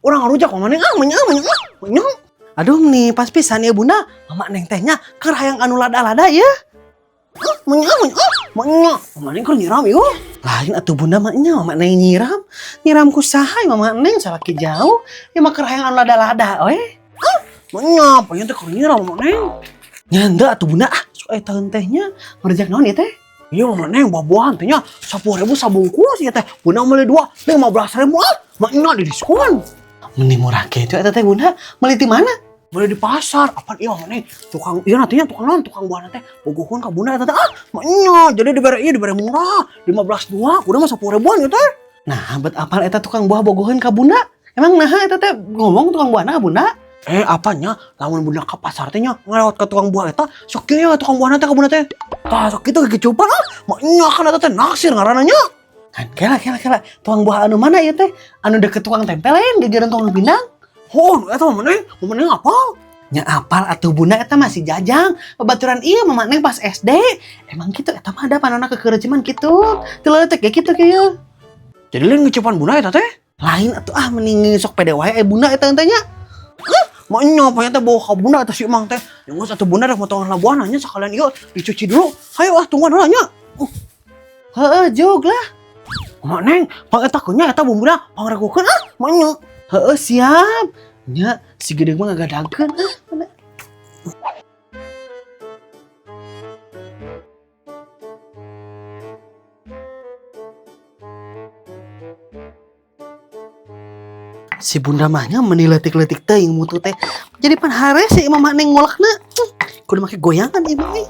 Urang ngarujak mama neng ah, menya menya ah, menya. Aduh nih pas pisan ya Bunda, mama neng teh nya keur hayang anu lada-lada ya. Ah, menya menya ah, menya. Mama neng keur nyiram ieu. Lain atuh Bunda mah nya mama neng nyiram. Nyiram ku saha mama neng salaki jauh. Ya mah keur hayang anu lada-lada we. Ah, menya, pokoknya teh keur nyiram mama neng. Nyanda atuh Bunda ah, sok aya taeun teh nya. Ngarujak naon ieu teh? Iya mama neng buah-buahan teh nya 10.000 sabungkus ieu teh. Bunda meuli 2, 15.000 ah. Menya di diskon. Meni murah kitu eta teh Bunda, meuli ti mana? Meuli di pasar. Apaan ieu mama neng? Tukang ieu nantinya tukang naon? Tukang buahna teh bogoheun ka Bunda eta teh ah. Menya jadi dibere ieu dibere murah 15 dua, kudu mah 10 ribuan ieu teh. Nah, bet apal eta tukang buah bogoheun ka Bunda? Emang naha eta teh ngomong tukang buahna ka Bunda? Apanya? Lamun Bunda ka pasar teh nya ngalewat ka tukang buah eta, sok kieu tukang buahna teh ka Bunda teh. Tah sok kitu gegecupan ah. Menya kan eta teh naksir ngaranna nya. Kan kela kela kela tukang buah anu mana ieu teh? Anu deket tukang tempe lain gegeran tukang pindang? Oh, eta mah neng, mama neng apal? Nya apal atuh Bunda eta masih jajang. Babaturan ieu mama neng pas SD. Emang kitu eta mah ada panona kekereciman kitu. Teu leutik ge kitu kieu. Jadi lain ngecepan Bunda eta teh? Lain atuh ah mending sok pede wae Bunda eta teh nya. Hah? Maunya apa teh bawa ka Bunda eta si Emang teh. Yang geus atuh Bunda rek motongan labuhan nya sekalian ieu dicuci dulu. Hayo ah tungguan heula nya. Heeh, jog lah. Mama neng, pang eta kunya eta bumbuna pangregukeun ah, maunya. Heeh, siap. Nya si gede mah ngagadagkeun ah. Mana? Si Bunda mah nya meni leutik-leutik teuing mutu teh. Jadi pan hare si mama neng ngolekna. Kudu make goyangan ieu mah euy.